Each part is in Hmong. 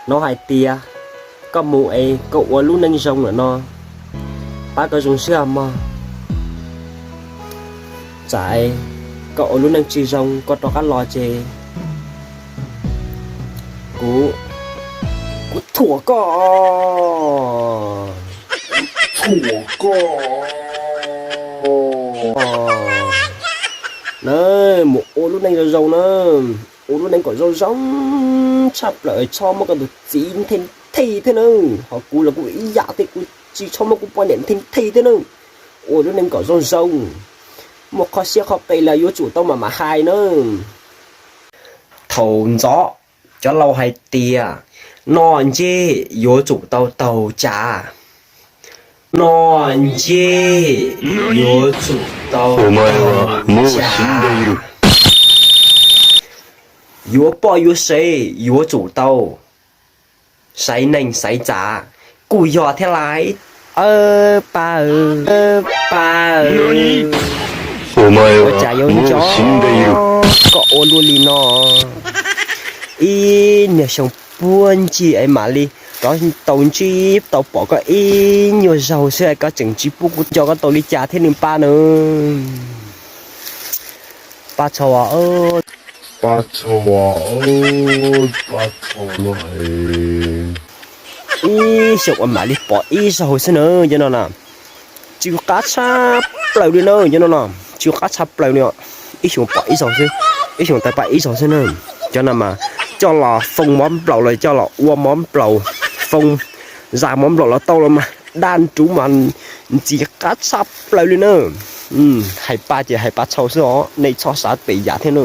Hnov hais tias koj mus es koj ua lub neej zoo lawm no, pab koj zoo siab mog. Tsam koj ua lub neej tsis zoo koj rov qab los ces kuv, kuv thuam koj. Thuam koj. Na, mus ua lub neej zoo zoo na, ua lub neej kom zoo zoo tshaj plaws, txhob muab koj tus txiv nthe nthe thiab na. Ho kuv los kuv ib yam thiab, kuv tsis txhob muab kuv poj niam nthe nthe thiab na. Ua lub neej kom zoo zoo, muaj qhov siab qhov qis los yuav tsum tau mam mam hais na. Thaum ntxov cov laus hais tias noj ncej yuav tsum tau taug cav, noj ncej yuav tsum tau taug cav. Yuav poj yuav sev yuav tsum tau xaiv neej xaiv txav, kuj yog thiab lais. Aw, pa, pa, ua cas yuav nco koj ua luaj li no? Ib niag xyoo puag ncig es mam li rov tau ntsib tau pom koj ib nyuag zaug xwb es koj tseem tsis pub kuv nco koj tau li cas thiab ne pa na. Pa Tshau, Pa Tshau, Pa Tshau, ib xyoos uas mam li pom ib zaug xwb na cov no na. Tsw qab tshaj plaws li na cov no no, tsw qab tshaj plaws li. Ib xyoos pom ib zaug xwb, ib xyoos tawm pab ib zaug xwb na. Cov no mas coj los foo mov nplaum los coj los ua mov nplaum, foo zaj mov nplaum los tau los mas daj nruv mas ntxim qab tshaj plaws li na. Hais pa ces hais Pa Tshau xwb os, nej txhob xav pem yam thiab na.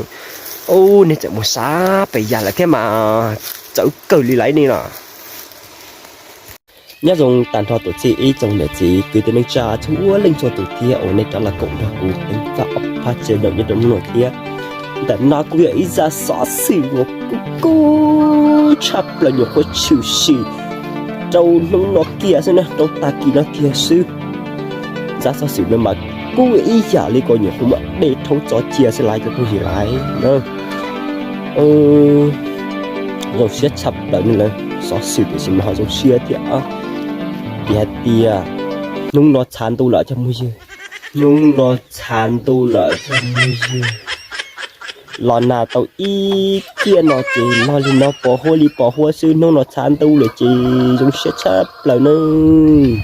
Ub, nej tseem mus xav pem yam lawm thiab mas txawv kawg li laiv nej los. Nyob zoo tag nrho tus txij ib tsoom niam txiv kwv tij neej tsa txhua leej txhua tus thiab uas nej rov los koom nrog kuv ua phab tsev daum nyob rau hnub no thiab. Ntawm no kuj yog ib zaj xov xwm uas kub kub tshaj plaws nyuam qhuav tshwm sim rau hnub no kiag xwb na, rau tag kis no kiag xwb. Zaj xov xwm no mas kub ib yam li kom nyuam qhuav muab de rhaub tso cia xwb laiv cov phooj ywg laiv. Zoo siab tshaj plaws ne lawm, xov xwm tiam sis mas ho zoo siab thiab. Vim hais tias hnub no txhav ntuj lawm cov phooj ywg, hnub no txhav ntuj lawm cov phooj ywg. Los nag tau ib tiam no ces nag li no pos huab li pos huab xwb, hnub no txhav ntuj lawm ces zoo siab tshaj plaws nawb.